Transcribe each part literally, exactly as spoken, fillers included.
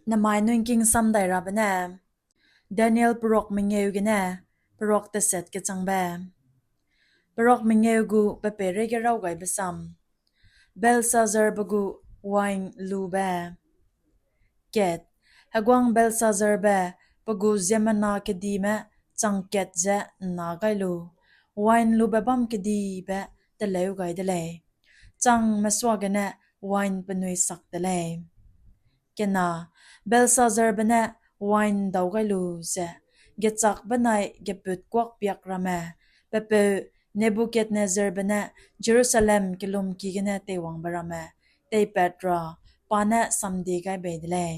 Nemai nui ’ngking sam dai rabe ne, Daniel peruak mengeu gene peruak tesat kechangbe. Peruak mengeu gu pe peireige raw gaibe sam. Belshazzarbe gu wain lube. Kat, heguang Belshazzarbe pe gu ziemmena kedime chang kat ze ’nna gai lu, wain lube bâm kedibe teleu gai de lei; changme suagene wain penui sak de lei. Kena, Belshazzarbe ne wain ’ndau gai lu ze, gechâk benai gepût kuak piak ramme, pe peu Nebukadnezzarbe ne Jerusalem kelumki gene teiwangbe ramme teipat ra pa ne samdie gai bei de lei.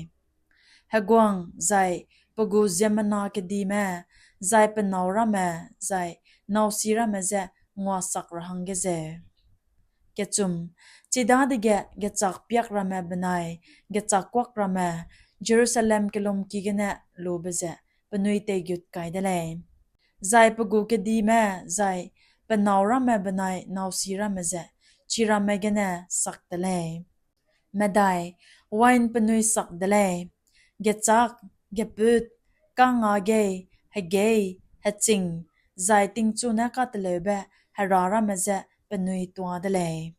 Heguang, zai pe gu ziemmena kedime, zai pe nâu ramme, zai nâu si ramme je nguasak ra hangge zeu. Kechum, chidadege gechâk piak ramme benai gechâk kuak ramme Jerusalem kelumki gene lube ze penui teigut kai de lei; zai pe gu kedime, zai pe nâu ramme benai nâu si ramme ze chiramme gene sak te lei. Medai, wain penui sak de lei; gechâk, gepût, kangngâgeî, hegeî, heching, zai tingchu ne kateleube hera ramme je penui tuâ de lei.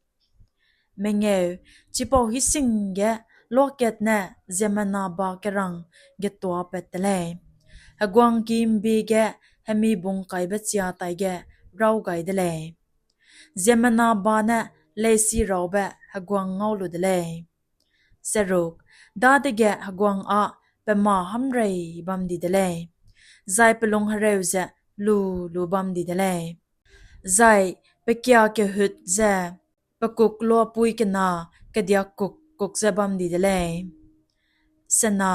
Mengeu, chipau hî sing ge luakat ne ziemmena ba kerang getuapat te lei; heguang ki ’mbie ge hemi bungkaibe chia taige raw gai de lei. Ziemmena ba ne leisi raube heguang ngau lu de lei. Seruk, dadege heguang â pe mâ hâmrei bam di de lei, zai pe lung hereu ze lu lu bam di de lei, zai pe kia kehut ze pe kuk luapui kena kediak kuk kuk ze bam di de lei. Sena,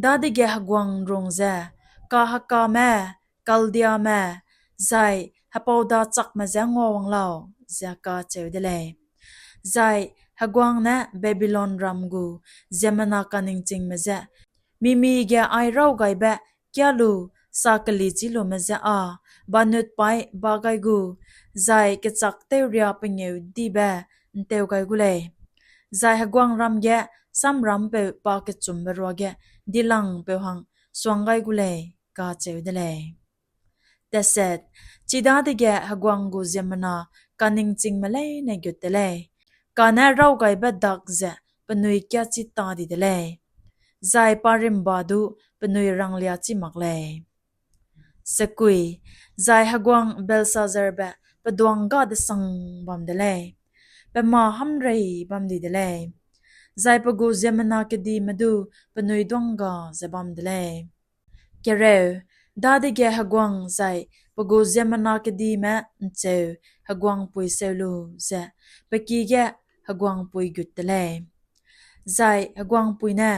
dadege heguang ’nrung ze, Kahekame, Kaldiame, zai hepaudachakme je nguawang lau, ze kacheu de lei. Zai heguang ne Babilonram gu ziemmena kaningchingme je, Mi-mige ai rawgaibe kiâ lu sakelichî lume je â banutpaî ba gai gu, zai kechâkteuria pengêudibe ’nteu gai gu lei, zai heguangram ge samrampeu pakechumbe ruage dilangpeu hang suang gai gu lei, kacheu de lei. Deset, chidadege heguang gu ziemmena kaningchingme leine gut te lei, kane rawgaibe dak ze penui kiâchita di de lei, zai parimba du penui rangliachi mak lei. Sekui, zai heguang Belshazzarbe pe duang ga-desang bam de lei, pe mâ hâmrei bam di de lei, zai pe gu ziemmena kedime du penui duang ga ze bam de lei. Kereu, dadege heguang zai pe gu ziemmena kedime ’ncheu heguangpui seu lu ze pe ki ge heguangpui gut te lei. Zai heguangpui ne,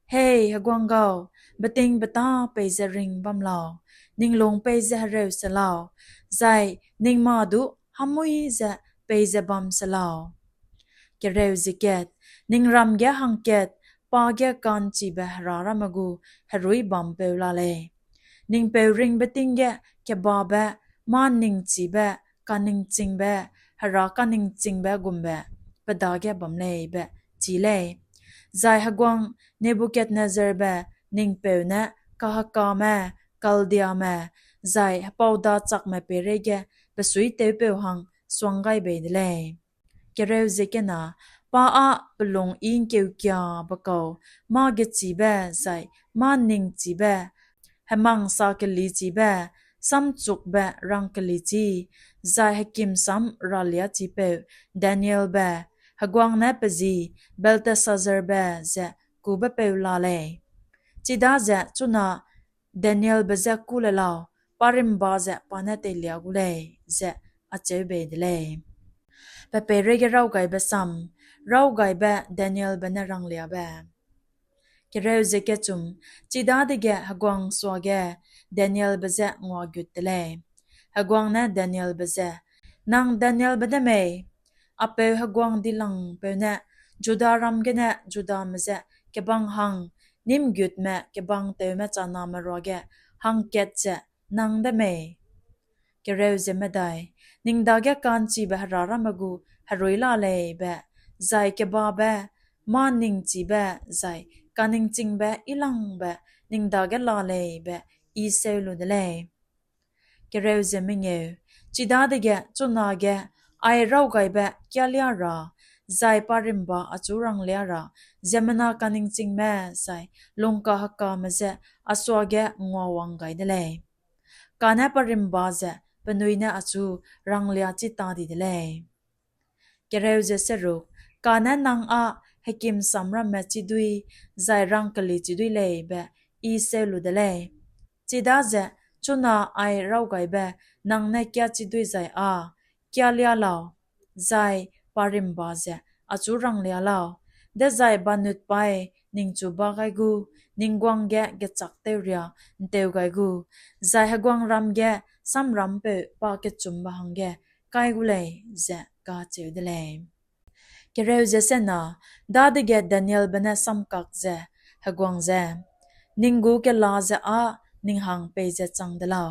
Hei heguang gau, betingbeta peize ring bam lau, ning lung peize hereu se lau, zai ning mâ du hâmmuî ze peize bam se lau. Kereu ze kat, ning ram ge hangkat pa ge ka'nchibe hera ramme gu herui bampeu la lei. Ning peu ringbe ting ge kebabe, mâ ningchibe, kaningchingbe, hera kaningchingbe gumbe pe dage bam lei be chî lei. Zai heguang Nebukadnezzarbe ning peu ne kahekame, Kaldiame, zai hepaudachakme peireige pe suitewpeu hang suang gai bei de lei. Kereu ze kena, pa â pe lung i ’ngkeukiabe kau, mâ gechibe zai mâ ningchibe, hemang sakelichibe, samchukbe rangkelichi, zai hekim sam raliachipeu Danielbe, heguang ne pe ji Belteshazzarbe ze kûbepeu la lei. Chidaze chuna Danielbe je kû le lau, parimba ze pa ne teilia gu lei, ze acheu bei de lei. Pe peireige rawgaibe sam, rawgaibe Danielbe ne rangliabe. Kereu ze kechum, chidadege heguang suage Danielbe je nguagut te lei. Heguang ne Danielbe je, Nang Danielbe de mei? A peu heguang dilangpeu ne Judaram gene Judame je kebang hang nîmgutme kebang tewme chaname ruage hangkat ze nang de mei? Kereu ze medai, ning dage ka'nchibe hera ramme gu herui la lei be, zai kebabe, mâ ningchibe, zai kaningchingbe yilangbe ning dage la lei be I seu lu de lei. Kereu ze mengeu, chidadege chunage ai rawgaibe kialia ra, zai parimba achu ranglia ra, ziemmena kaningchingme zai lungkahekame je a suage nguawang gai de lei. Kane parimba ze penui ne achu ranglia chi ta di de lei. Kereu ze seruk, kane nang â hekim samramme chidui, zai rangkeli chidui lei be I seu lu de lei. Chidaze chuna ai rawgaibe nang ne kiachidui zai â, kialia lau, zai parimba ze achu ranglia lau, dezai banutpaî ningchu ba gai gu, ning guang ge gechâktewria ’nteu gai gu, zai heguangram ge samrampeu pakechumbe hangge kai gu lei, ze kacheu de lei. Kereu ze sena, dadege Danielbe ne samkak ze, heguang ze, Ning gu kela ze â ning hang peize chang de lau,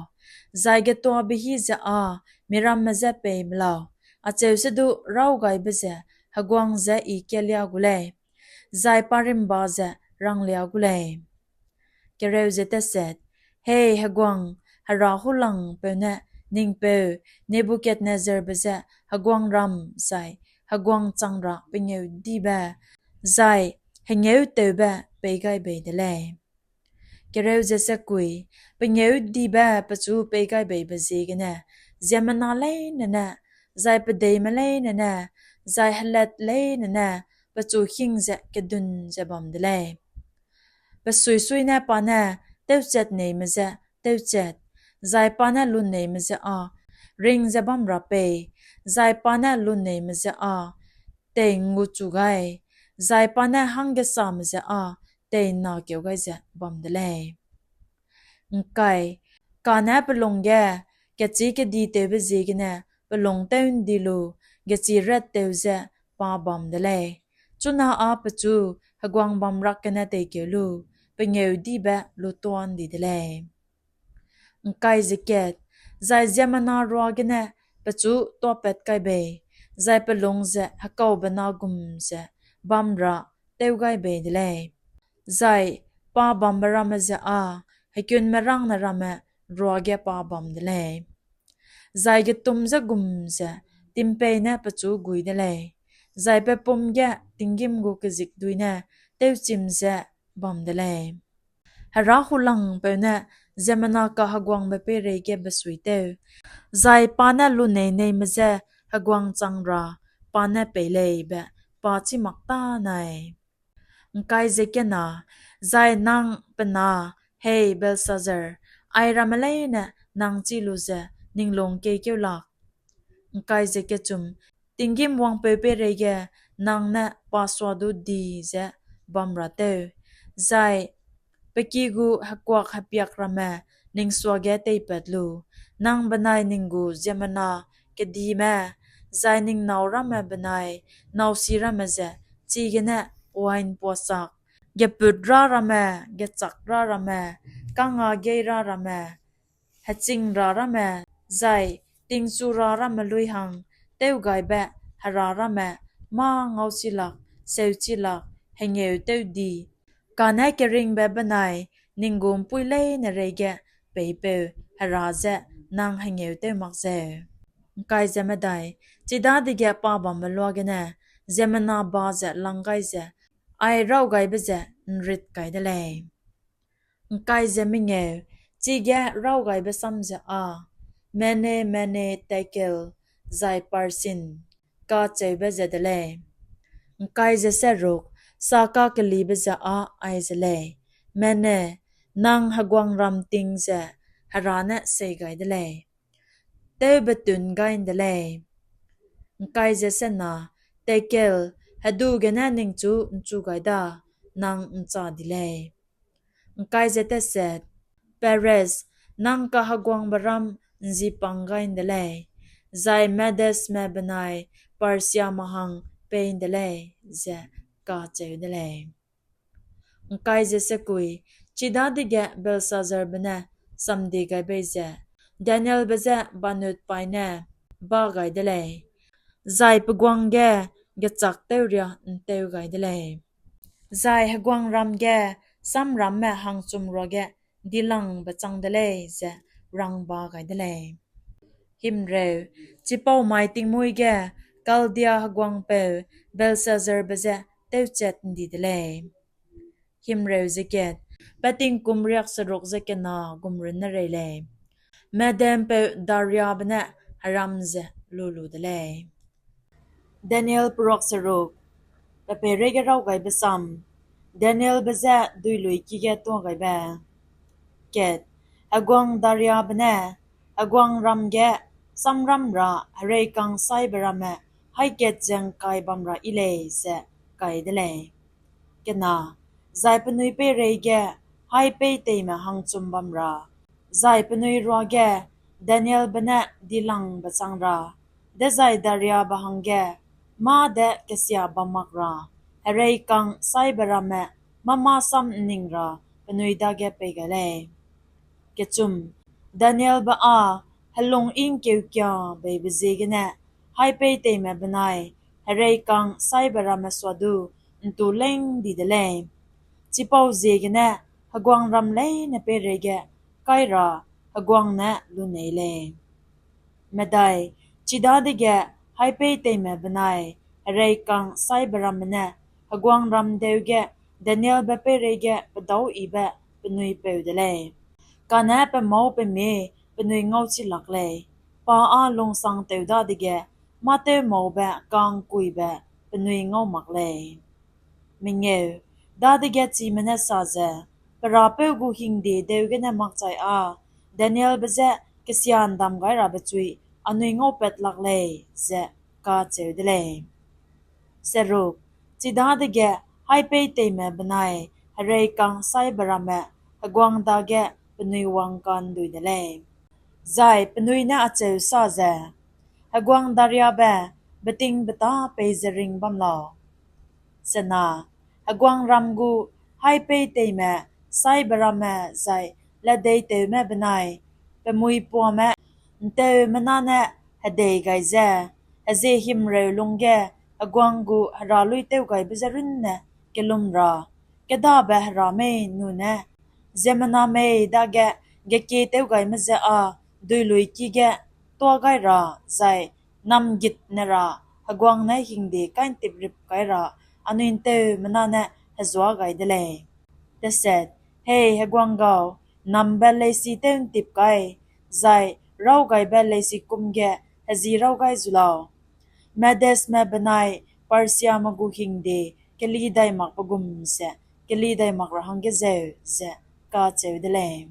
zai getuabe hî ze â miramme je pei be lau, acheu sedu rawgaibe ze heguang je I kialia gu lei, zai parimba ze ranglia gu lei. Kereu ze teset, Hei heguang, Hera Hulangpeu ne ning peu Nebukadnezzarbe je heguangram zai heguang chang ra pengêudibe zai hengêutewbe pei gai bei de lei. Kereu ze sekui, pengêudibe pechu pei gai beibe ziegene, ziemmena leine ne, zai pedeime leine ne, zai helat leine ne, pechu hing ze kedun ze bam de lei. Pe suisui ne pa ne tewchat neime je tewchat, zai pa ne luneime je â ring ze bam ra pei, zai pa ne luneime je â tei nguchu gai, zai pa ne hanggesame je â tei nakeu gai ze bam de lei. ’Ngkai, kane pe lung ge kechî keditewbe ziegene pe lung tew'ndi lu, gechî rat tew ze pa bam de lei. Chuna â pechu heguang bamrak gene teikeu lu, pengêudibe lutuâ ’ndi de lei. ’Ngkai ze kat, zai ziemmena ruagene pechu tuâpat kai bei, zai pe lung ze hekaube na gum ze bam ra tew gai bei de lei. Zai pa bambe ramme ze â hekunmerângne ramme ruage pa bam de lei. Zai getum je gum ze timpei ne pechu gui de lei, zai pe pum ge tinggîm gu kezikdui ne tewchim ze bam de lei. Hera Hulangpeu ne ziemmena kaheguangbe peireige besuitew, zai pa ne lunei neime je heguang chang ra pa ne pei lei be pa chî mak tânai. ’Ngkai ze kena, zai nang pe na, hei Belshazzar, airamme leine nang chî lu ze ning lung keikeu lak. ’Ngkai ze kechum, tinggîm wangpeu peireige nang ne pa suadu di ze bam ra tew, zai pe ki gu hekuak hepiak ramme ning suage teipat lu, nang benai ning gu ziemmena kedime, zai ning nâu ramme benai nâu si ramme ze chigene wain puasak, gepût ra ramme, gechâk ra ramme, kangngâ gei ra ramme, heching ra ramme, zai tingchu ra ramme luî hang tewgaibe hera ramme mâ ngauchi lak, seuchi lak, hengêutew di, kane keringbe benai ning gu ’mpuî leine reige peipeu Hera je nang hengêutew mak zeu. ’Ngkai ze medai, chidadege pa bambe luagene ziemmena ba ze lang gai ze, ai rawgaibe ze ’nrit kai de lei. ’Ngkai ze mengeu, chige rawgaibe sam ze â, Mene, Mene, Tekel, zai Parsin, kacheube ze de lei. ’Ngkai ze seruk, sakakelibe ze â aize lei: Mene, nang heguangram ting ze Hera ne sei gai de lei, tewbetun gai ’nde lei. ’Ngkai ze sena, Tekel, hedu gene ningchu ’nchu gai da, nang ’nchâ di lei. ’Ngkai ze teset, Peres, nang kaheguangbe ram ’nzipâng gai ’nde lei, zai Medesme benai Persiame hang pei ’nde lei, ze kacheu de lei. ’Ngkai ze sekui, chidadege Belshazzarbe ne samdie gai bei ze, Danielbe je banutpaî ne bâ gai de lei, zai pe guang ge gechâk tewria ’ntew gai de lei. Zai heguangram ge samramme hangchum ruage dilangbe chang de lei, ze rang ba gai de lei. Himreu, chipau mai tingmuî ge Kaldia heguangpeu Belshazzarbe je tewchat ’ndi de lei. Himreu ze kat, pe tingkum riakseruk ze kena gum runne rei lei. Medempeu Dariabe ne heram ze lu lu de lei. Daniel peruak seruk, pe peireige raugaibe sam, Danielbe je duilui ki ge tuâ gaibe. Kat, heguang Dariabe ne, heguangram ge samram ra hereikang saibe ramme haî kat ze ’ngkai bam ra yi lei ze kai de lei. Kena, zai penui peireige haî peîteime hangchum bam ra, zai penui ruage Danielbe ne dilangbe chang ra, dezai Dariabe hangge mâ de kesia bam mak ra, hereikang saibe ramme mâ-mâ sam ’nning ra penui dage pei gai lei. Kechum, Danielbe â helung ingkeukia beibe ziegene haî peîteime benai hereikang saibe ramme suadu ’ntu leng di de lei. Chipau ziegene heguangram leine peireige kai ra heguang ne lunei lei. Medai, chidadege haî peîteime benai hereikang saibe ramme ne heguangram deu ge Danielbe peireige pedâuyibe penui peu de lei. Kane pe mâu pe mie penui ngauchi lak lei. Pa â lungsangtew dadege mâ-tewmaube ka'ngkuibe penui ngau mak lei. Mengeu, dadege chime ne sa ze, pe Rapeu gu hingde deu gene makchai â Danielbe je kesia ’ndam gai rabe chui anui ngaupat lak lei, ze kacheu de lei. Seruk, chidadege haî peîteime benai hereikang saibe ramme heguang dage penui wangka'ndui de lei. Zai penui ne acheu sa ze, Heguang Dariabe betingbeta peize ring bam lau. Sena, heguangram gu haî peîteime, saibe ramme zai ledeitewme benai pe muipuame ’nteumena ne hedei gai ze, hezie himreu lungge heguang gu heraluî tewgaibe je runne kelum ra, kêdabe hera mei nune ziemmena mei dage gekie tewgaime je â duilui ki ge tuâ gai ra zai namgitne ra heguang ne hingde kai'ntiprip kai ra anui ’nteumena ne hezuâ gai de lei. Deset, Hei heguang gau, nambe leisi tew'ntip kai, zai rawgaibe leisi kum ge heji raw gai zu lau. Medesme benai Persiame gu hingde keli dai makbe gum ze keli dai mak ra hangge zeu, ze kacheu de lei.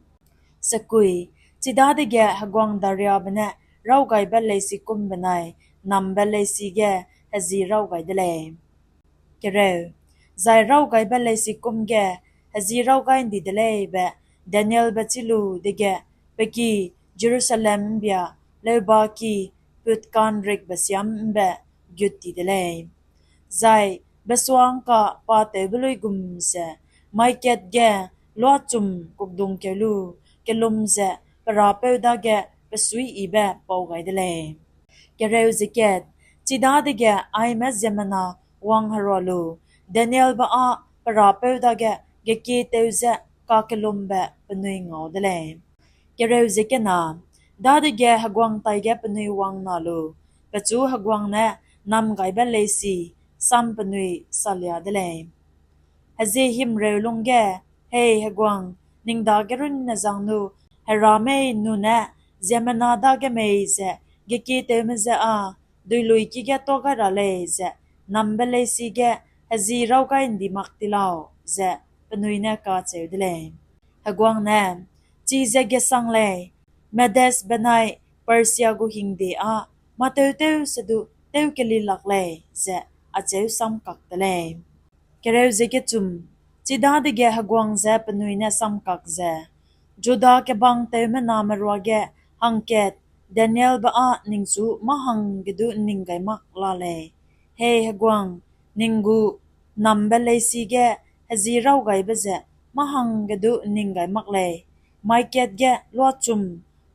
Sekui, chidadege heguang Dariabe ne rawgaibe leisi kum benai nambe leisi ge heji raw gai de lei. Kereu, zai rawgaibe leisi kum ge heji raw gai ’ndi de lei be Danielbe chî lu dege, pe ki Jerusalem ’mbia leuba ki putka'nrikbe siam ’mbe gut ti de lei. Zai besua'ngka pa tewbe luigum ze, mai kat ge luachum kukdungkeu lu, kellum ze pe Rapeu dage pe suiyibe pau gai de lei. Kereu ze kat, chidadege aime ziemmena wangherua lu, Danielbe â pe Rapeu dage gekietew ze kakellumbe penui ngau de lei. Kereu ze kena, dadege heguang taige penui wangna lu, pechu heguang ne namgaibe leisi sam penui salia de lei. Hezie himreu lungge, Hei heguang, ning dage runne zangnu, hera mei nune ziemmena dage mei ze gekietewme je â duilui ki ge tuâ gai ra lei ze nambe leisi ge heji raw gai ’ndi mak ti lau, ze penui ne kacheu de lei. Heguang ne, Chize gesang lei, Medes benai Persia gu hingde â mâ tewtew sedu tewkeli lak lei, ze acheu samkak de lei. Kereu ze kechum, chidadege heguang je penui ne samkak ze, Juda kebang tewmename ruage hangkat Danielbe â ningchu mâ hangge du ’nning gai mak la lei. Hei heguang, ning gu nambe leisi ge heji raw gaibe ze mâ hangge du ’nning gai mak lei, mai kat ge luachum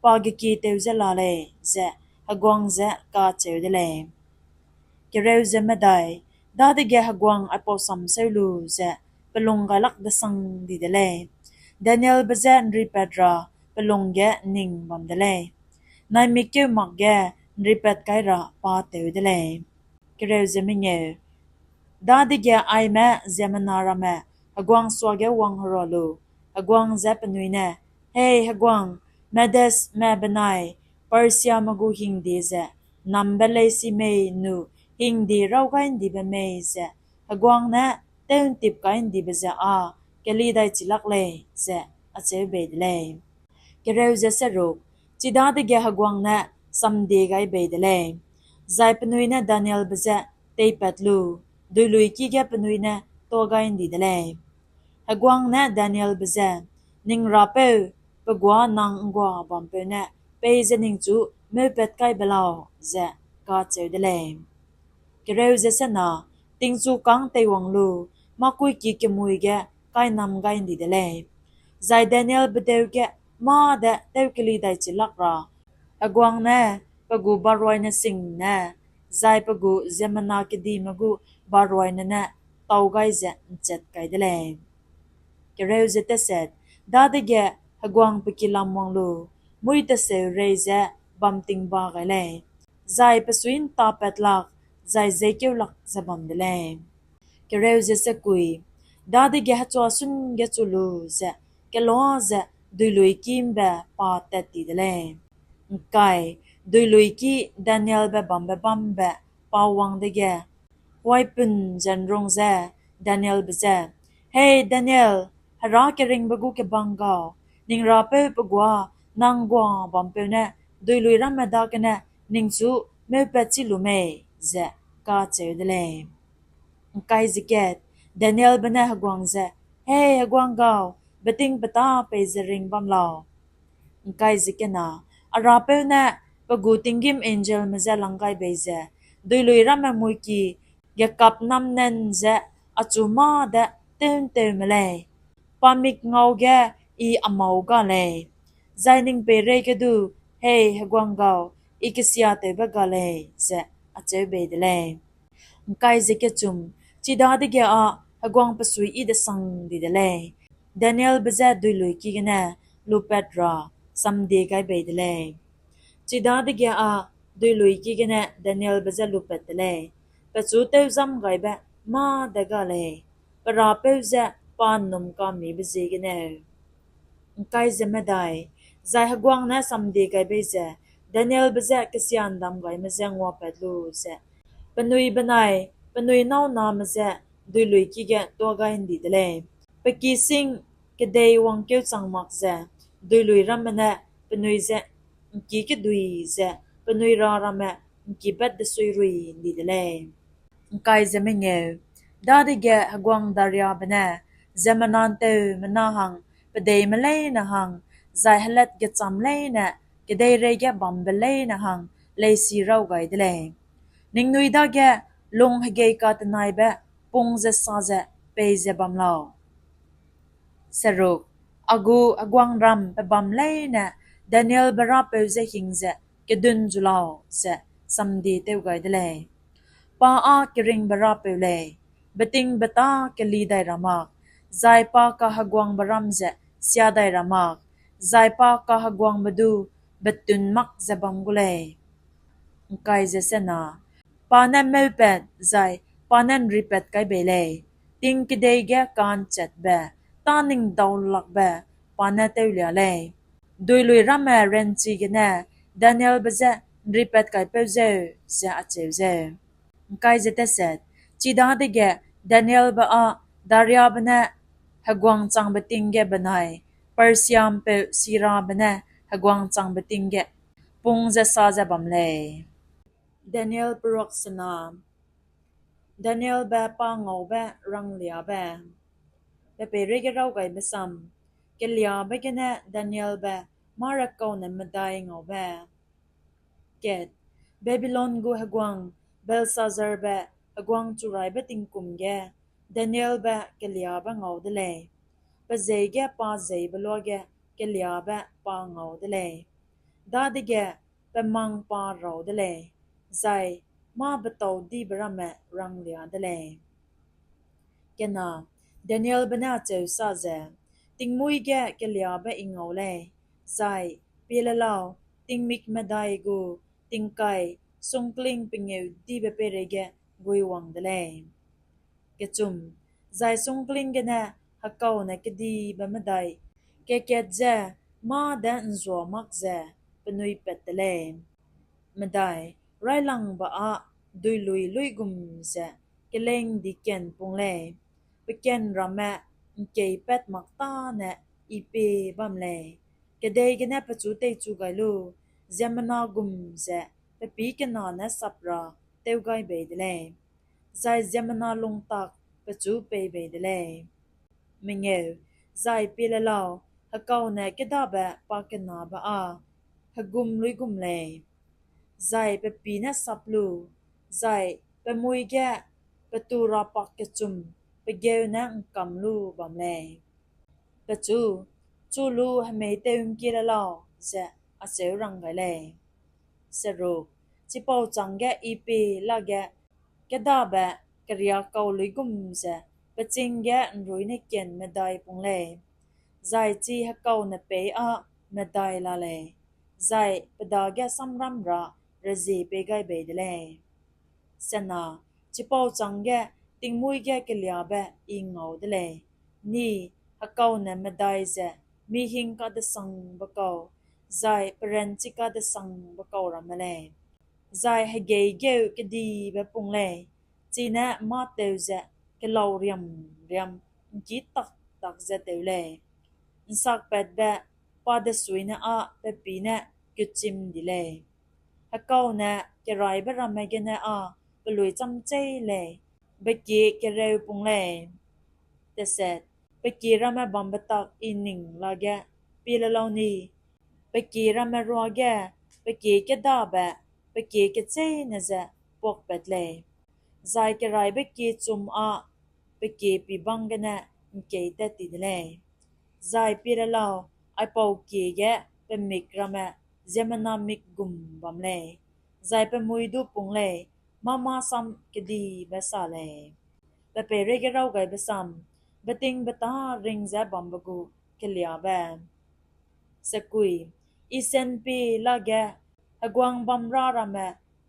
pa gekietew ze la lei, ze heguang je kacheu de lei. Kereu ze medai, dadege heguang aipau sam seu lu ze, pe lung gailak desang di de lei. Danielbe je ’nripat ra pe lung ge ’nning bam de lei. Naimik kêu mak ge ’nripat kai ra pa teu de lei. Kereu ze mengeu. Dadege aime ziemmena ramme heguang suage wangherua lu, heguang je penui ne, Hei heguang, Medesme benai Persiame gu hingde ze nambe leisi mei nu hingde raw gai ’ndibe mei ze heguang ne tew'ntip kai ’ndibe ze â kelidaichi lak lei, ze acheu bei de lei. Kereu ze seruk. Chidadege heguang ne samdie gai bei de lei, zai penui ne Danielbe je teipat lu, duilui ki ge penui ne tuâ gai ’ndi de lei. Heguang ne Danielbe je, Ning Rapeu, pe guâ nang ’nggua bampeu ne peize ningchu meupat kai be lau, ze kacheu de lei. Kereu ze sena. Tingchukâng teiwang lu, mâkuiki kemui ge kainam gai ’ndi de lei, zai Danielbe deu ge mâ de tewkelidaichi lak ra heguang ne pe gu baroine sing ne, zai pe gu ziemmena kedime gu baroine ne tau gai ze ’nchet kai de lei. Kereu ze teset. Dadege heguang pe ki lam wang lu, mui teseu rei ze bam ting ba gai lei, zai pe suî ’ntapat lak, zai zeikeu lak ze bam de lei. Kereu ze sekui. Dadege hechua sung ge chu lu ze, kelua ze duilui ki ’mbe pa tat ti de lei. ’Ngkai, duilui ki Danielbe bambe bâm ’mbe pa wang dege, huaipun ze ’nrung ze Danielbe je, Hei Daniel, Hera keringbe gu kebang gau, ning Rapeu pe guâ nang ’nggua bampeu ne duilui ramme dagene ningchu meupat chi lu mei? ze kacheu de lei. ’Ngkai ze kat. Danielbe ne heguang je, Hei heguang gau, betingbeta peize ring bam lau. ’Ngkai ze kena. A Rapeu ne pe gu tinggîm angelme je lang gai bei ze, duilui ramme muiki gekap namnen ze achu mâ de tew'nteume lei. Pa mik ngau ge I a mau ga lei, zai ning peireige du, Hei heguang gau, I kesiatewbe ga lei, ze acheu bei de lei. ’Ngkai ze kechum. Chidadege â heguang pe suiyi desang di de lei, Danielbe je duilui ki gene lupat ra samdie gai bei de lei. Chidadege â duilui ki gene Danielbe je lupat de lei, pechu tewzam gaibe mâ de ga lei, pe Rapeu je pa ’nnum kamibe ziegeneu. ’Ngkai ze medai. Zai heguang ne samdie gai bei ze, Danielbe je kesia'ndam gaime je nguapat lu ze, penui benai penui nâu name je duilui ki ge tuâ gai ’ndi de lei. Pe ki sing kedei wangkeu chang mak ze, duilui ramme ne penui je ’ngki kedui ze penui ra ramme ’ngkibet desui rui ’ndi de lei. ’Ngkai ze mengeu. Dadege heguang Dariabe ne ziemmena ’nteumena hang, pedeime leine hang, zai helat gechâm leine, kedeirei ge bambe leine hang leisi raw gai de lei: Ningnui dage lung hegei katenaibe pung ze sa ze peize bam lau. Seruk. A gu heguangram pebâm leine Danielbe Rapeu je hing ze kedun zu lau, ze samdie tew gai de lei. Pa â keringbe Rapeu lei, betingbeta keli dai ra mak, zai pa kaheguangbe ram ze sia dai ra mak, zai pa kaheguangbe du betun mak ze bam gu lei. ’Ngkai ze sena. Pa ne meupat zai pa ne ’nripat kai bei lei; ting kedei ge ka'nchetbe, tâningdaulakbe pa ne tewlia lei. Duilui ramme ranchi gene Danielbe je ’nripat kaipeu zeu, ze acheu zeu. ’Ngkai ze teset. Chidadege Danielbe â Dariabe ne heguang changbe ting ge benai Persia ’mpeu Sirabe ne heguang changbe ting ge pung ze sa ze bam lei. Daniel peruak sena. Danielbe pa ngaube rangliabe. Pe peireige raw gaibe sam. Keliâbe gene Danielbe mâ-rekaune medai ngaube. Kat. Babilon gu heguang Belshazzarbe heguangchuraibe tingkum ge Danielbe keliâbe ngau de lei; pe jeî ge pa jeîbe luage keliâbe pa ngau de lei. Dadege pe mang pa rau de lei, zai mâ-betâudibe ramme ranglia de lei. Kena. Danielbe ne acheu sa ze, Tingmuî ge keliâbe I ngau lei, zai pie le lau, tingmik medai gu tingkai sungkling pengêudibe peireige guiwang de lei. Zai sungkling gene hekaune kedibe medai kat-kat ze mâ de ’nzua mak ze penui pat te lei. Medai, raîlangbe â duilui luigum ze kelêng di ken pung lei, pe ken ramme ’ngkeipat mak tâne I pie bam lei. Kedei gene pechu teichu gai lu, ziemmena gum ze pe pî kena ne sap ra tew gai bei de lei, zai ziemmena lungtak pechu pei bei de lei. Zai pie le lau, hekaune kêdabe pakenabe â hegum luigum lei, zai pe pî ne sap lu, zai pe mui ge petu rapak kechum pegeu ne ’ngkam lu bam lei. Pechu, Chu lu, hemei tew'ngkie le lau, ze acheu rang gai lei. Chipau chângge I pie lage kêdabe keriakau luigum ze pe ching ge ’nruine ken medai pung lei, zai chi hekaune peî â medai la lei, zai pe dage samram ra rezie pei gai bei de lei. Chipau chângge tingmuî ge keliâbe I ngau de lei, ni, hekaune medai ze mi hing kadesangbe kau, zai peranchi kadesangbe kau ramme lei, zai hegeîgeu kedibe pung lei, chine mâ-teu ze kelau riam-riam ’ngkî tak-tak ze tew lei, ’nsakpatbe padesuine â pe pî ne kutchim di lei. Hekaune keraîbe ramme gene â peluî châmcheî lei, bekie kereu pung lei. Pe kie ramme bambe tak I ’nning lage, pie le lau ni, pe kie ramme ruage pe kie kêdabe pe kie kecheîne ze puakpat lei, zai keraîbe kie chum â pe kie pibang gene ’ngkeitat ti de lei. Zai pie le lau, aipau kie ge pe mik ramme ziemmena mik gum bam lei, zai pe mui du pung lei, mâ-mâ sam kedibe sa lei. Pe peireige raw gaibe sam, betingbeta ring ze bambe gu keliâbe. I sen pie lage heguang bamra ramme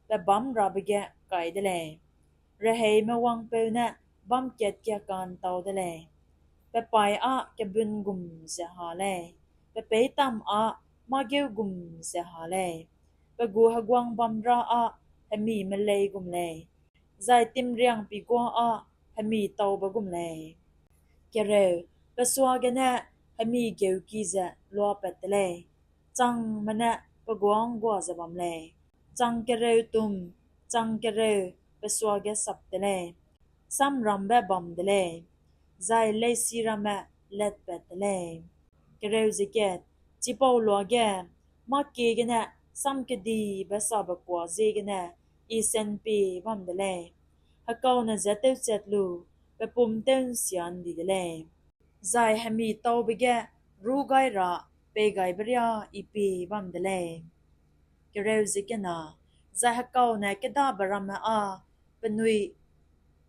pe bamrabe ge kai de lei, reheime wangpeu ne bâm kat kiaka'ntau de lei. Pe paî â kebun gum ze ha lei, pe peîtam â mâgeu gum ze ha lei, pe gu heguang bamra â hemi melei gum lei, zai timriang pigua â hemi taube gum lei. Pe suagene hemi geuki ze luapat te lei, changme ne pe guâ ’nggua ze bam lei, chang kereu tum, chang kereu pe suage sap te lei, samrambe bam de lei, zai leisi ramme latpat te lei. Chipau luage, mâkie gene sam kedibe sabe kua ziegene I sen pie bam de lei, hekaune je tewchat lu, pe pum tew'nsia ’ndi de lei, zai hemi taube ge rû gai ra peigaibe riâ I pie bam de lei. Zai hekaune kêdabe ramme â penui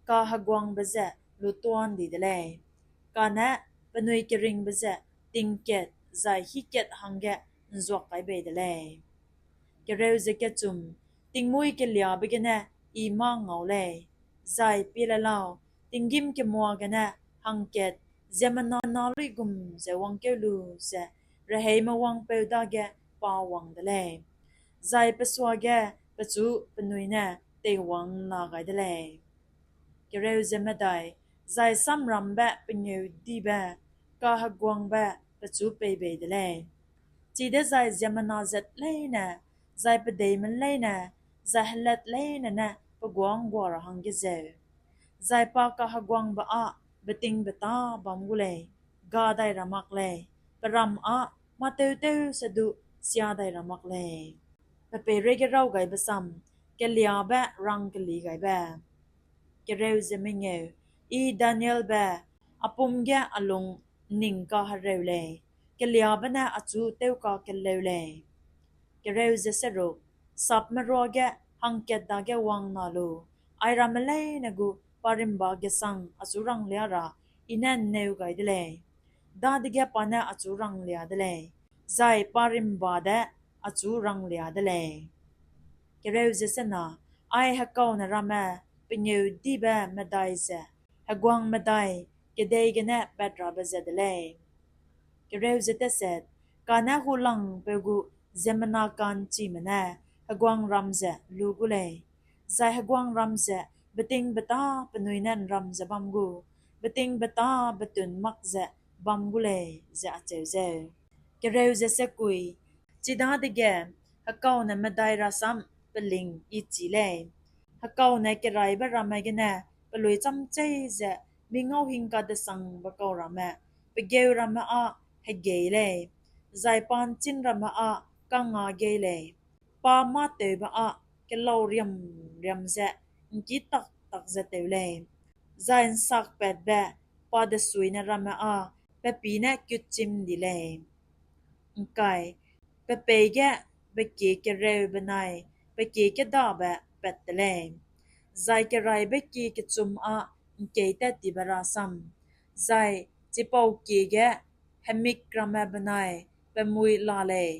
kaheguangbe ze lutua ’ndi de lei, kane penui keringbe ze ting kat zai hî kat hangge ’nzuak kai bei de lei. Tingmuî keliâbe gene I mâ ngau lei, zai pie le lau, tinggîm kemua gene hangkat ziemmena luigum ze wangkeu lu ze reheime wangpeu dage pa wang de lei, zai pe suage pechu penui ne teiwang na gai de lei. Zai samrambe pengêudibe kaheguangbe pechu pei bei de lei, chidezai ziemmena zat leine, zai pedeime leine, zai helat leine ne pe guâ ’nggua ra hangge zeu, zai pa kaheguangbe â betingbeta bam gu lei, ga dai ra mak lei, pe ram â mâ-tewtew se du sia dai ra mak lei. Pe peireige raw gaibe sam, keliâbe rangkeli gaibe. I Danielbe, a pum ge a lung ’nning kahereu lei, keliâbe ne achu tewkakeleu lei. Sapme ruage hangkat dage wang na lu, airamme leine gu parimba gesang achu ranglia ra I ne ’nneu gai de lei, dadege pa ne achu ranglia de lei, zai pa rimba de achu ranglia de lei. Kereu ze sena, ai hekaune ramme pengêudibe medai ze heguang medai kedei gene pat rabe ze de lei. Kereu ze teset, kane hulangpeu gu ziemmena ka'nchime ne heguangram ze lu gu lei, zai heguangram ze betingbeta penui ne ’nram ze bam gu, betingbeta betun mak ze bam gu lei, ze acheu zeu. Kereu ze sekui, chidadege hekaune medai rasam peling I chî lei. Hekaune keraibe ramme gene peluî chamchei ze mi ngau hingkadesangbe kau ramme, pegeu ramme â hegei lei, zai pa ’nchîn ramme â kangngâ gei lei, pa mâtewbe â kelau riam riam ze ’ngkî tak tak ze tew lei, zai ’nsakpatbe pa desuine ramme â pe pî ne kutchim di lei. ’Ngkai, pe peî ge bekie kereu benai bekie kêdabe pat te lei, zai keraibe kie kechum â ’ngkeitattibe rasam, zai chipau kie ge hemik ramme benai pe mui la lei,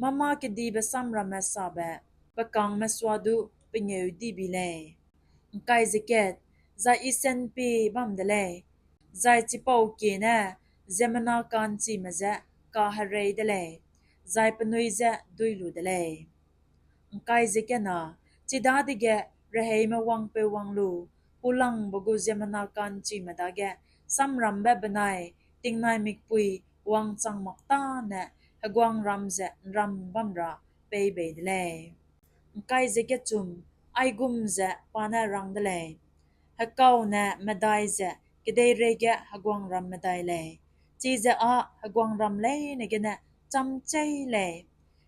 mâ-mâ kedibe sam ramme sabe pe kângme suadu pengêudi bi lei. ’Ngkai ze kat, zai I sen pie bam de lei, zai chipau kie ne ziemmena ka'nchime je kaherei de lei, zai penui je duî lu de lei. ’Ngkai ze kena, chidadege reheime wangpeu wang lu, hulangbe gu ziemmena ka'nchime dage samrambe benai tingnaimikpui wangchang mak tâne heguangram ze ’nram bam ra pei bei de lei. ’Ngkai ze kechum, aigum ze pa ne rang de lei: Hekaune medai ze kedeirei ge heguangram medai lei, chize â heguangram leine gene chamchei lei;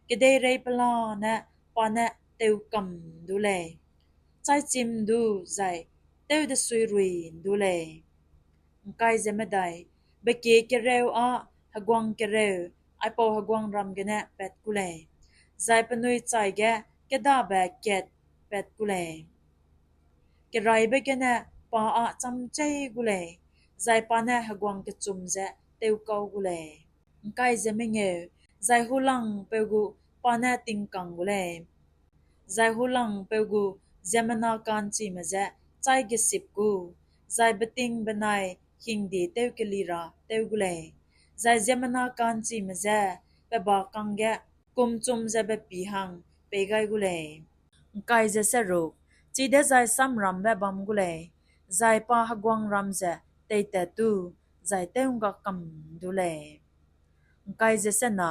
kedeirei pelane pa ne tewkam ’ndu lei, chaichim ’ndu zai tewdesuirui ’ndu lei. ’Ngkai ze medai, bekie kereu â heguang kereu aipau heguangram gene pat gu lei, zai penui chaige kêdabe kat pat gu lei. Keraibe gene pa â chamchei gu lei, zai pa ne heguang kechum ze tewkau gu lei. ’Ngkai ze mengeu, zai hulangpeu gu pa ne tingkang gu lei, zai hulangpeu gu ziemmena ka'nchime je chaigesip gu, zai beting benai hingde tewkeli ra tew gu lei, zai ziemmena ka'nchime je pe ba kangge kumchum ze bepî hang pei gai gu lei. ’Ngkai ze seruk, chidezai samrambe bam gu lei, zai pa heguangram ze teitat tu, zai tew'ngga kam ’ndu lei. ’Ngkai ze sena,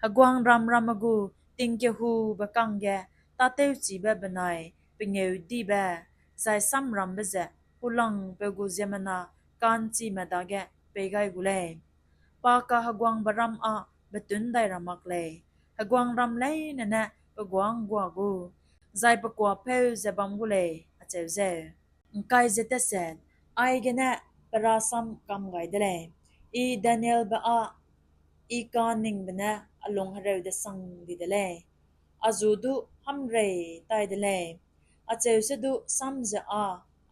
heguangram ramme gu tingkehube kangge tâtewchibe benai pengêudibe, zai samrambe ze hulangpeu gu ziemmena ka'nchime dage pei gai gu lei. Pa kaheguangbe ram â betun dai ra mak lei, heguangram leine ne pe guâ ’nggua gu, zai pe kuâ pheu ze bam gu lei, acheu zeu. ’Ngkai ze teset, aigene pe rasam kam gai de lei, I Danielbe â I ka'nningbe ne a lung hereu-desang di de lei, a ju du hâmrei tai de lei, acheu se du sam ze â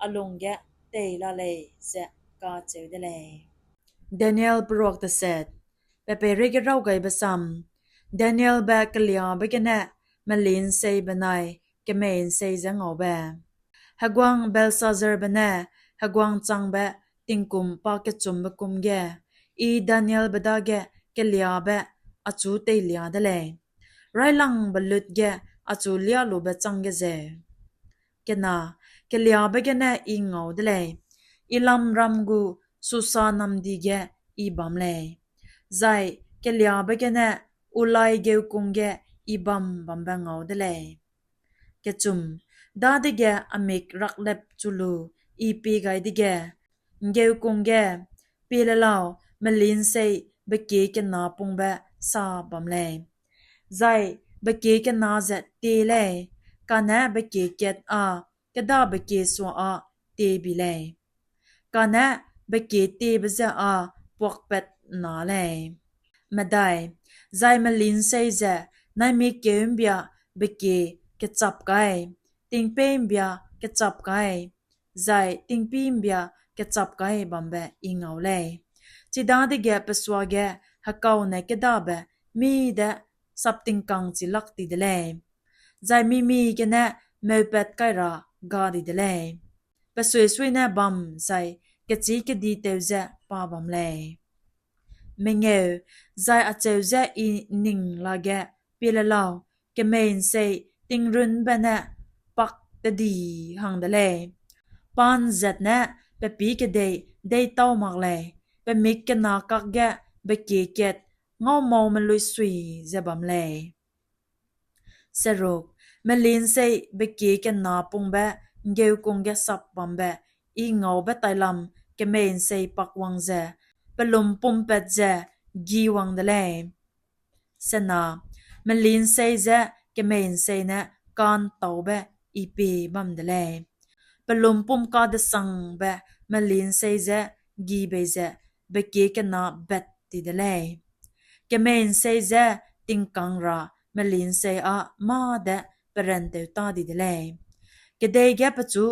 a lungge tei la lei, ze kacheu de lei. Daniel peruak teset. Pe peireige raw gaibe sam. Danielbe keliâbe gene meli'nsei benai kemei'nsei je ngaube. Heguang Belshazzarbe ne heguang changbe tingkum pakechumbe kum ge, I Danielbe dage keliâbe achu teilia de lei, raîlangbe lut ge achu liâlube chângge zeu. Kena, keliâbe gene I ngau de lei, Elamram gu Susa namdi ge I bam lei, zai keliâbe gene Ulai geukung ge I bam bambe ngau de lei. Kechum, dadege a mik raklep chu lu I pie gai dege, ’nggeukung ge, pie le lau, meli'nsei bekie kena pungbe sa bam lei, zai bekie kena ze tie lei, kane bekie kat â kêdabe kie sua â tie bi lei, kane bekie tiebe je â puakpat na lei. Medai, zai meli'nsei ze naimik keu ’mbia bekie kechap kai, tingpeî ’mbia kechap kai, zai tingpî ’mbia kechap kai bambe I ngau lei. Chidadege pe suage hekaune kêdabe mî de saptingkang chi lak ti de lei, zai mimi gene meupat kai ra ga di de lei. Pe suisui ne bam zai kechî-keditew ze pa bam lei. Mengeu, zai acheu ze I ’nning lage pie le lau, kemei'nsei tingrunbe ne pak tedi hang de lei. Pa ’nzat ne pe pî kedei deîtau mak lei, pe mik kena kakge bekie kat ngaumaume luisui ze bam lei. Seruk, meli'nsei bekie kena pungbe ’nggeukung ge sap bambe I ngaube tailam kemei'nsei pakwang ze, pe lumpumpat ze gi wang de lei. Sena, meli'nsei je kemei'nsei ne ka'ntaube I pie bam de lei. Pe lumpum kadesangbe meli'nsei je gi bei ze bekie kena bat ti de lei. Kemei'nsei je tingkang ra meli'nsei â mâ de perantew ta di de lei. Kedei ge pechu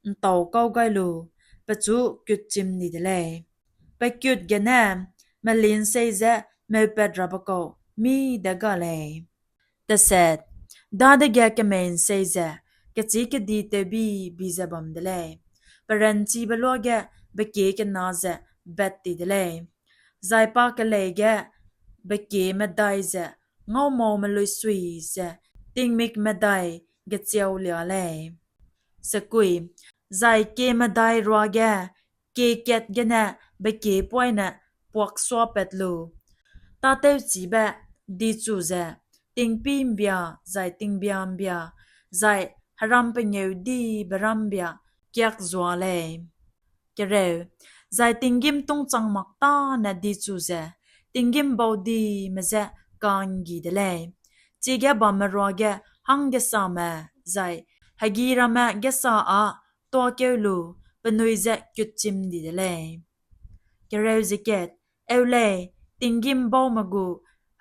’ntau kau gai lu, pechu kutchim di de lei. Pe kut gene meli'nsei je meupat rabe kau mî de ga lei. Teset, dadege kemei'nsei ze kechî-keditew bi bi ze bam de lei. Peranchibe luage bekie kena ze bat ti de lei, zai pa kelei ge bekie medai ze ngaumaume luisui ze tingmik medai gechiau lia lei. Sekui, zai kie medai ruage kie kat gene bekie poine puaksuapat lu, tâtewchibe dichu ze tingpî ’mbia zai tingbia ’mbia zai heram pengêudibe rambia kiak zua lei. Kereu, zai tinggîm tungchang mak tâne dichu ze tinggîm baudime je ka'nggi de lei. Chige bamme ruage hanggesame zai hegi ramme gesa â tuâkeu lu penui je kutchim di de lei. Kereu ze kat, eu lei, tinggîm baume gu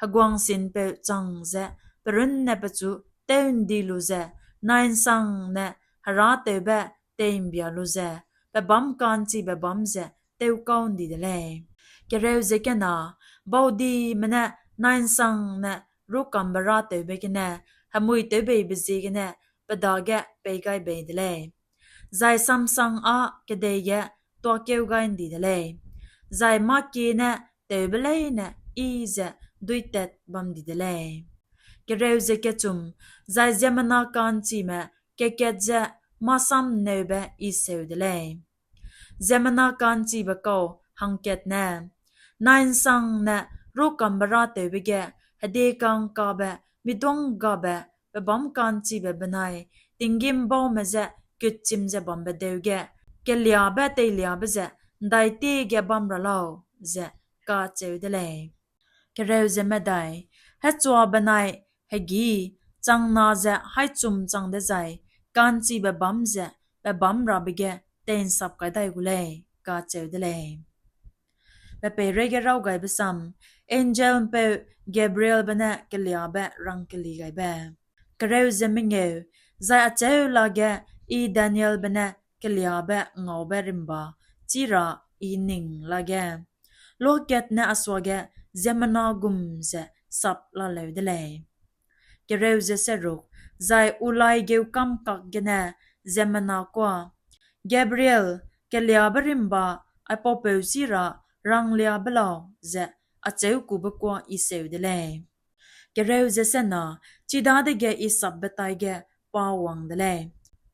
heguangsinpeu chang ze pe runne pechu tew'ndi lu ze, nai'nsangne herâtewbe tei'mbia lu ze, pe bâm ka'nchibe bâm ze tewkau ’ndi de lei. Kereu ze kena, baudime ne nai'nsangne rûkambe râtewbe gene, hemuitewbeibe ziegene pe dage pei gai bei de lei, zai samsang â kedei ge tuâkeu gai ’ndi de lei, zai mâkie ne tewbe leine yi ze duitat bam di de lei. Kereu ze kechum, zai ziemmena ka'nchime kat-kat ze mâsamneube I seu de lei. Ziemmena ka'nchibe kau hangkat ne, nai'nsangne rûkambe râtewbe ge hedieka'ngkabe, miduanggabe, pe bâm ka'nchibe benai tinggîm baume je kutchim ze bambe deu ge keliâbe teiliabe ze ’ndaitiege bam ra lau, ze kacheu de lei. Kereu ze medai, hechua benai hegî chang na ze haîchum chang dezai ka'nchibe bâm ze pe bâm rabe ge tei'nsap kai dai gu lei, kacheu de lei. Pe peireige raw gaibe sam, angel ’mpeu Gabrielbe ne keliâbe rangkeli gaibe. Kereu ze mengeu, zai acheu lage I Danielbe ne keliâbe ngaube rimba chî ra I ’nning lage, luakat ne a suage ziemmena gum ze sap laleu de lei. Kereu ze seruk, zai Ulai geu kâm kak gene ziemmena kua, Gabriel, keliâbe rimba aipaupeu chî ra ranglia be lau, ze acheukube kua I seu de lei. Kereu ze sena, chidadege I sapbe taige pa wang de lei.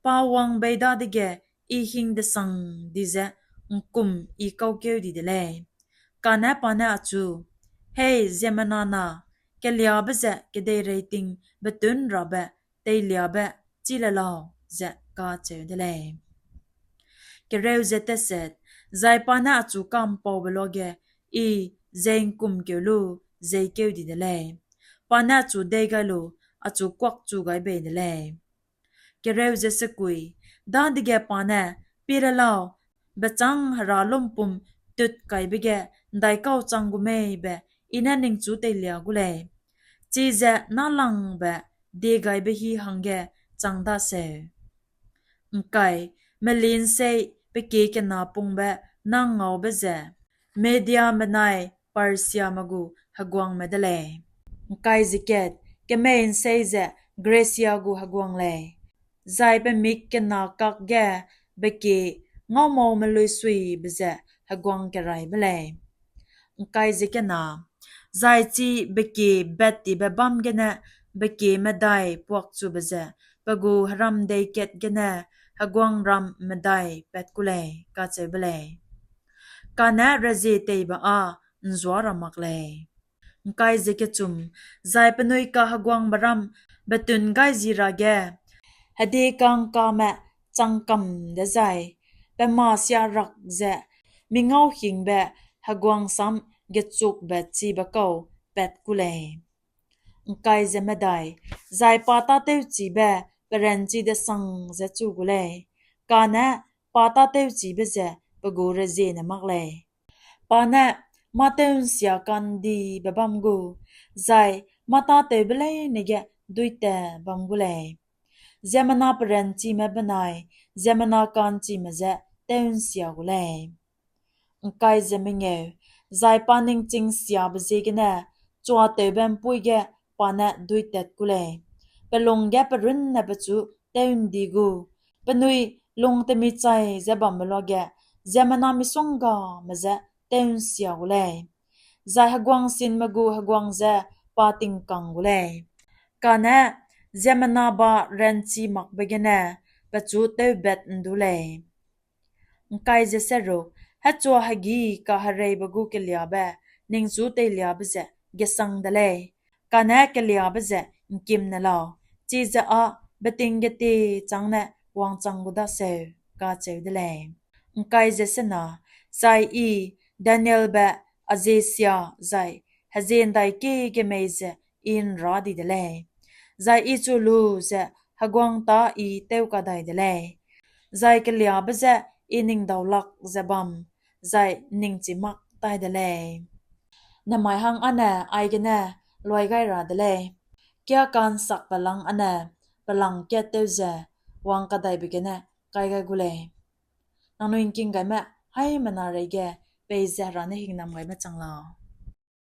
Pa wang bei dadege I hing-desang di ze ’ngkum I kaukeu di de lei. Kane pa ne achu, Hei ziemmena na, keliâbe ze kedeirei ting betûn rabe teiliabe chî le lau, ze kacheu de lei. Kereu ze teset, zai pa ne achu ka'mpaube luage I zei ’ngkumkeu lu zeikeu di de lei. Pa ne achu dei gai lu, achu kuakchu gai bei de lei. Kereu ze sekui, dadege pa ne, Pie le lau, bechâng hera lumpum tut kaibe ge ’ndaikau chang gu mei be I ne ningchu teilia gu lei, chize nâlangbe diegaibe hî hangge chang daseu. ’Ngkai, meli'nsei pe kie kena pungbe nâ ngaube ze Mediame benai Persiame gu heguangme de lei. ’Ngkai ze kat, kemei'nsei ze Gresia gu heguang lei, zai pe mik kena kakge bekie ngâumaume luisuibe ze heguang keraîbe lei. ’Ngkai ze kena, zai chi bekie battibe bâm gene bekie medai puakchube ze pe gu heram dei kat gene heguangram medai pat ku lei, kacheube lei. Kane rezie teibe â ’nzuâ ra mak lei. ’Ngkai ze kechum, zai penui kaheguangbe ram betun gai zi ra ge, hedieka'ngkame chang kam dezai, pe mâ siarak ze mi ngauhingbe heguang sam gechukbe chibe kau pat ku lei. ’Ngkai ze medai, zai pa tâtewchibe peranchi desang ze chu gu lei, kane pa tâtewchibe ze pe gu reziene mak lei. Pa ne mâ tew'nsia ka'ndibe bam gu, zai mâ tâtewbe leine ge duîta bam gu lei. Ziemmena peranchime benai ziemmena ka'nchime je tew'nsia gu lei. ’Ngkai ze mengeu, zai pa ningching siabe ziegene chuatewbe ’mpuî ge pa ne duîtat ku lei. Pe lung ge pe runne pechu tew'ndi gu, penui lung temichai ze bambe luage ziemmena misonggame je tew'nsia gu lei, zai heguangsinme gu heguang je pa tingkang gu lei. Kane ziemmena ba ranchi makbe gene pechu tewbat ’ndu lei. ’Ngkai ze seruk, hechua hegî kahereibe gu keliâbe ningchu teiliabe ze gesang de lei, kane keliâbe ze ’ngkim ne lau, chize â beting getie châng ne wangchang gu daseu, kacheu de lei. ’Ngkai ze sena, zai I, Danielbe, a zie sia zai hezie ’ndaikie gemei ze I ’nrâ di de lei, zai I chu lu ze heguang tâ I tew kadai de lei, zai keliâbe je I ning daulak ze bam, zai ’nningchi mak tai de lei. Nemai hang âne aigene luai gai ra de lei, kiâ ka'nsakbe lang âne pe lang kat tew ze wang kadaibe gene kai gai gu lei. Nangnui ’ngking gaime haimena reige peize Hera ne hingnam gaime chang lau.